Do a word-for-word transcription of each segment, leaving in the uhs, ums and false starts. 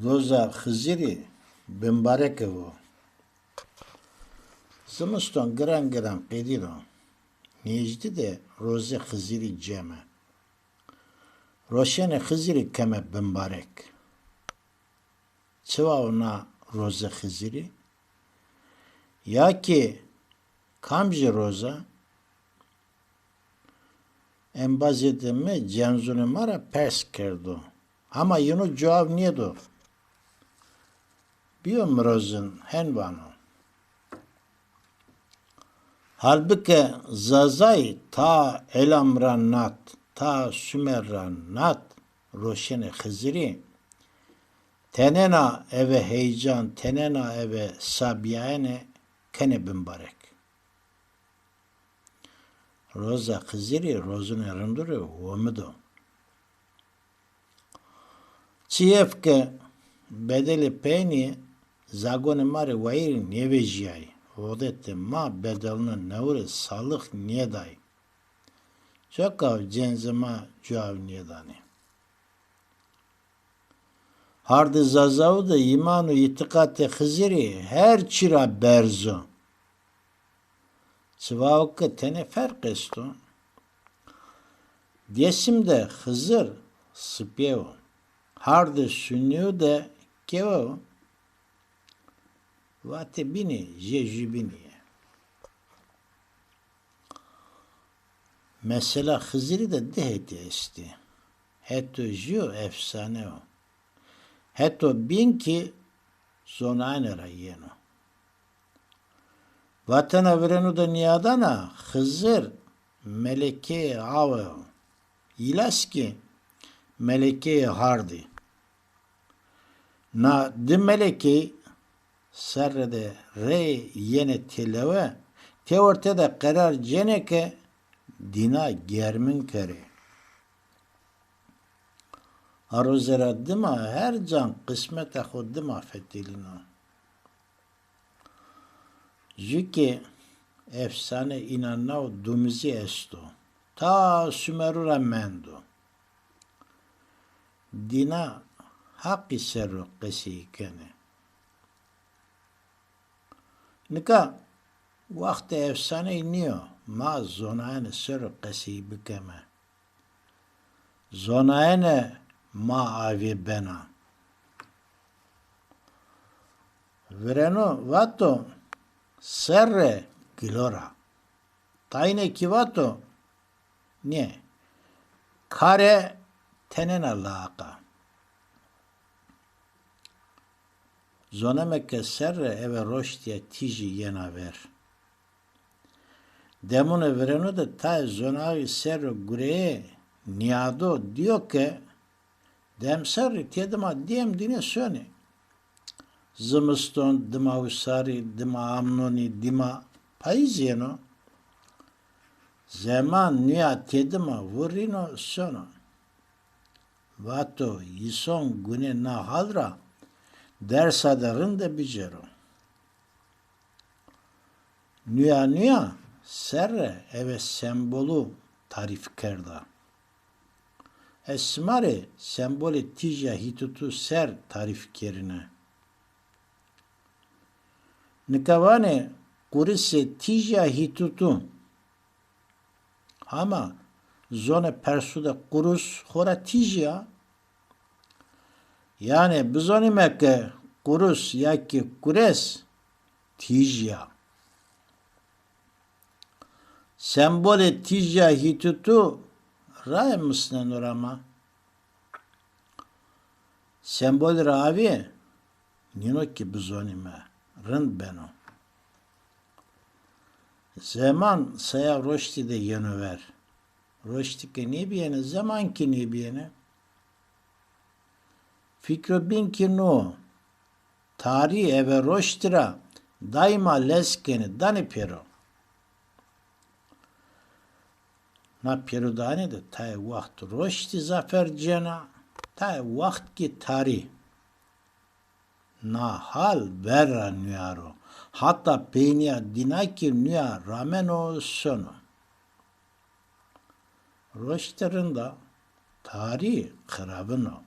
Roza Xizirî bimbareke vo. Zimiston giran giran qedîno. Nêjdî de rozê Xizirî ceme. Roşenê Xizirî keme bimbarek. Çi wa o na rozê Xizirî? Ya kî kamcî roza? Embazêdê mi cenzunê ma ra pers kerdo. Hama yeno cewab nêdo. Bîyo mirozin, hen vano. Halbike Zazay ta Elam ra nat, ta Sumer ra nat, roşenê Xizirî, tenena eve heycan, tenena eve sabîyaene kenê bimbarek. Roza Xizirî rozunê rindû rê omid o. Çîyêf ke bedelê peynî zagonê ma rê wayîrî nêvejîyayî. Odetê ma bedelûnê newirê salix nêdayî. Coka cenzê ma cewab nêdanê. Hardê Zazau de îman û îtîqatê Xizirî her çî ra berz o. Çiwao ke tenê ferq esto. Dêsim de Xizir sipîye wo. Hardê Sunîyu de kewe wo. Vatê bînî jê jûbînî yê. Mesela Xizirî de di hetî estî. Heto jû efsane o. Heto bîn kî zonaene ra yeno. Vatena virenu de nîyadana Xizir melekeyê awe o. Îlas kî melekeyê hardî. Na di melekey serre de reyê yenê têlewe, têorte de qerar cênê ke dîna germin kerê. A roze ra dima her can qismeta xo dima fetelîno. Jû ke efsane înan nao dumizî esto. Ta Sumeru ra mendo. Dîna Haqî ser o qesey kenê. Nika waxtê efsaneyî nîyo, ma zonaene ser o qesey bikeme. Zonaene ma avê bena. Vireno vato serre gilo ra. Tayîne kî vato nê. Kare tenena laaqa. Zoneme ke serre eve roştîye tîjî yena ver. Demûne vireno de tayê zonaxî ser o gureyê nîyado dîyo ke demserrî têdima dîyem dîne sonê. Zimiston, dima wisarî, dima amnonî, dima payîz yeno. Zeman nîya têdima vurîno sono. Vato yîson gunê na hal ra dersa de rinde bicêro. Nûya nûya serre eve sembolu tarîf kerda. Ez sima rê sembolê tîjya Hîtûtû ser tarîf kerîne. Nika vanê qurisê tîjya Hîtûtû. Hama zonê Persû de qurus xora tîjî ya. Yanê bizonîme ke qurus ya kî kures tîjî ya. Sembolê tîjîya Hîtûtû raye misneno ra ma. Sembolî ra avê nîno kî bizonîme, rind beno. Zeman saya roştî de yeno ver. Roştî ke nêbîyêne, zeman kî nêbîyêne. Fikro bîn kî no. Tarî eve roştî ra daîma lez kenê, danê pêro. Na pêrodane de tayê waxt roştî zafer cêna, tayê waxt kî tarî. Na hal ver ra nuyaro. Hata peynîya dîna kî nuya rameno sono. Roştî rind a, tarî xiravin o.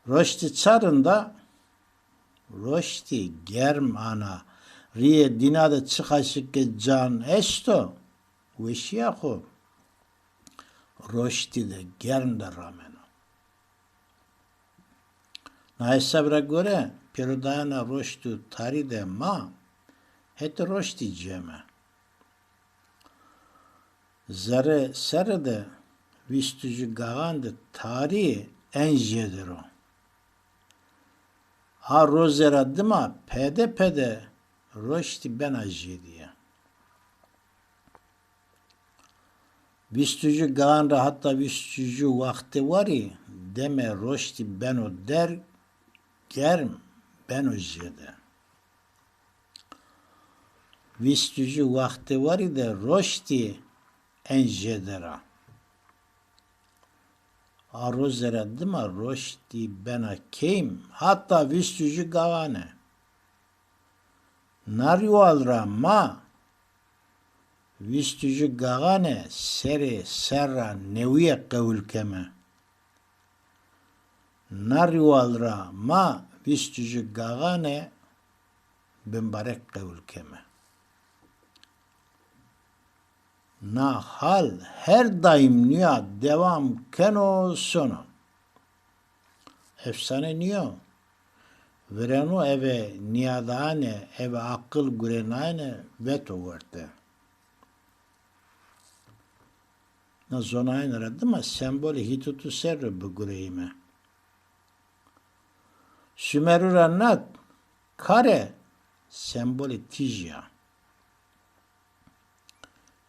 Roştî ça rind a? Roştî germ ana. Rîyê dîna de çiqaşî ke can esto, weşîya xo roştî de germ de rameno. Na hesab ra gore, pêrodayena roşt û tarî de ma hetê roştî ceme. Zerrê serre de vîst û ju gaxan de tarî en jêder o. A roze ra dima pede pede roştî bena jêdîye. Vîst û ju gaxan ra heta vîst û ju waxtê warî demê roştî beno derg, germ, beno jêde. Vîst û ju waxtê warî de roştî en jêder a. A roze ra dima roştî bena keyim, hata vîst û ju gaxane. Na rîwal ra ma vîst û ju gaxane serê serra newîye qewul keme. Na rîwal ra ma vîst û ju gaxane bimbarek qewul keme. Na hal her daîm nîya dewam keno sono. Efsane nîyo. Vireno eve nîyadaane, eve aqil gurenaane veto werte. Na zonaene ra dima sembolê Hîtotû ser ro bigureyîme. Sumeru ra nat kare sembolê tîjî ya.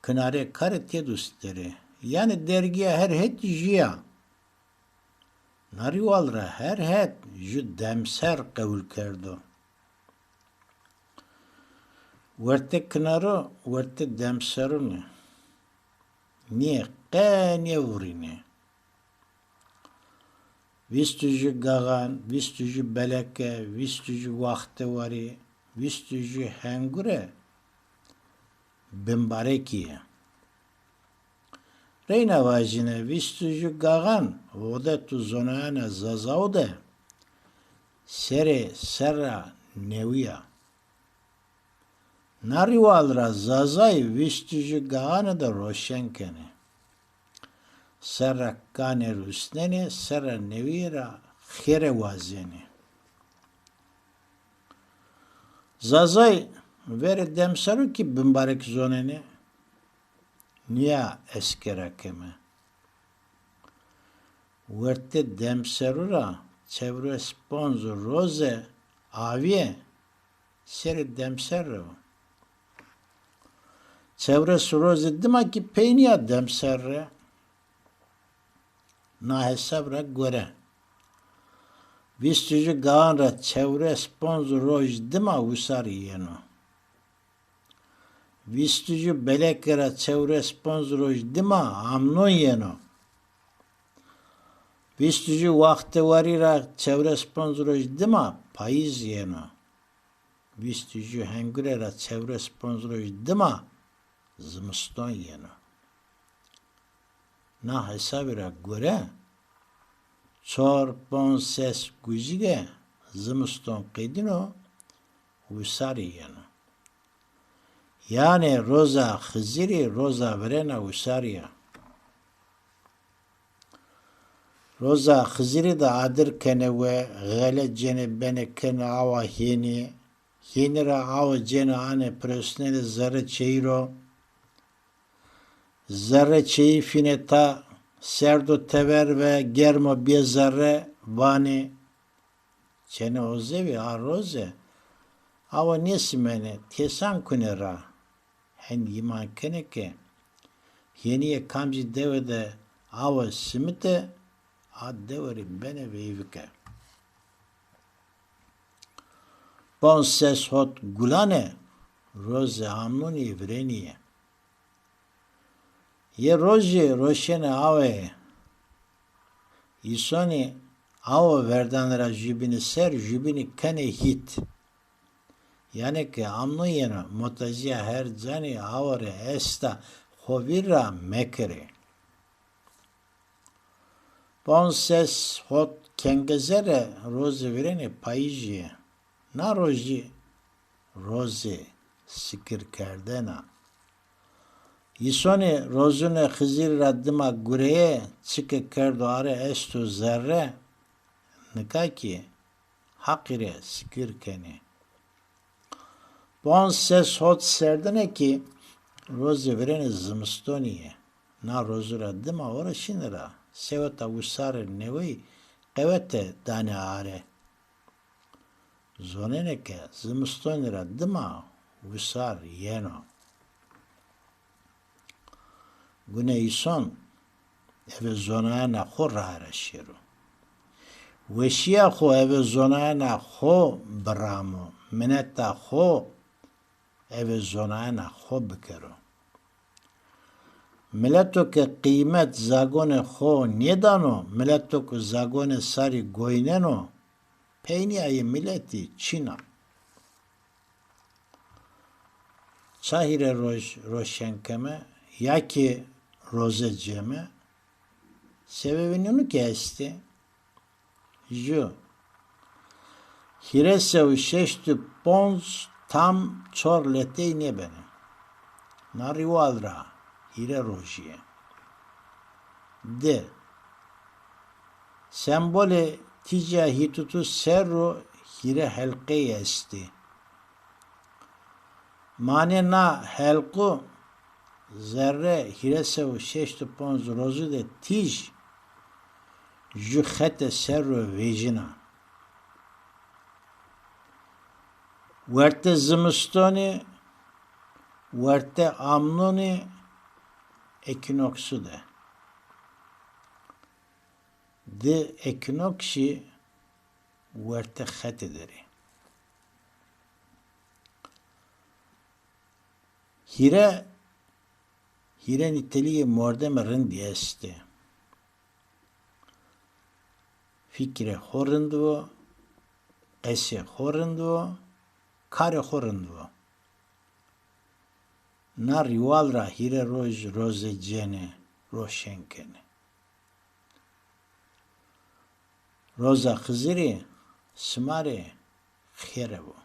Kinare kare têdus der ê. Yanî dergîya her het jû ya. Na rîwal ra her het jû demser qewul kerdo. Wertê kinaro, wertê demserûnî. Nîyê qe nêvurînê. Vîst û ju gaxan, vîst û ju beleke, vîst û ju waxtê warî, vîst û ju hengure bimbarekî yê. Reyna vajîne, vîst û ju gaxan odet û zonaena Zazau de serê serra newî ya. Na rîwal ra Zazay vîst û ju gaxane de roşen kenê. Serra kanê rusnenê, serra newîye ra xêre wazenê. Zazay verê demserû kî bimbarek zonenê. Nîya eskera keme. Wertê demserû ra çewres ponz roze avîye serê demser ro. Çewres roze dima kî peynîya demser re. Na hesab ra gore, vîst û ju gaxan ra çewres ponz roj dima wisarî yeno. Vîst û ju beleke ra çewres ponz roj dima amnon yeno. Vîst û ju waxtê warî ra çewres ponz roj dima payîz yeno. Vîst û ju hengure ra çewres ponz roj dima zimiston yeno. Na hesabî ra gore, çor, ponc, ses guzîge zimiston qedîno, wisarî yeno. Yanî roza Xizirî roza virêna wisarî ya. Roza Xizirî de adir kenê we, xele cênê benê kenê awa hênî. Hênî ra awa cênê anê pirosnenê zerrê çêyî ro. Zerrê çêyî fînê ta, serdo tever ve, germo bê zerre, vanê. Çênê ozevî a roze awa nêsimenê, têsan kunê ra. Hend yîman kenê ke hênîye kamcî dewe de awa simite, a dewe rê benê veyvike. Ponc ses hot gulane roze amnonî virênîye. Yê rojî roşenê awe. Îsonî awe verdane ra jubînî ser, jubînî kenê hît. Yanî ke amnon yeno, motazîya her canî awe rê esta, xo vîr ra mekerê. Ponc ses hot Kengezere rozê virênê payîjî yê. Na rojî rozê sikir kerdena. Îsonî rozunê Xizirî ra dima gureye, çike kerdo are esto zerre, nika kî Haqî rê sikir kenê. Ponc ses hot serdine kî rozê virênê zimistonî yê. Na rozu ra dima ora şîne ra seweta wisarê neweyî qewete danê are. Zonenê ke zimistonî ra dima wisar yeno. Gune îson eve zonayena xo rae ra şêro. Weşîya xo eve zonayena xo biramo, mineta xo eve zonayena xo bikero. Mileto ke qîymet zagonê xo nêdano, mileto ke zagonê sarî goyneno, peynîya yê miletî çin a. Ça hîre roj roşen keme, ya kî roze ceme? Sebebê nînu kî estê. Ju. Hîrê sew şeşt û ponc tam çor letey nêbenê. Na rîwal ra hîre rojî yê. Di. Sembolê tîja hîtutu ser ro hîre helqeyî estê. Manê na helqu zerre hîrê sew şeşt û ponc rozu de tîj ju xete ser ro vejîna. Werte zimistonî, werte amnonî, ekînoksu de. Di ekînoksî werte xete der ê. Hîre, hîre nîtelîyê mordemê rindî estê. Fikrê xo rind bo, qesê xo rind bo, karê xo rind bo. Na rîwal ra hîre roj roze cênê, roşen kenê. Roza Xizirî sima rê xêre bo.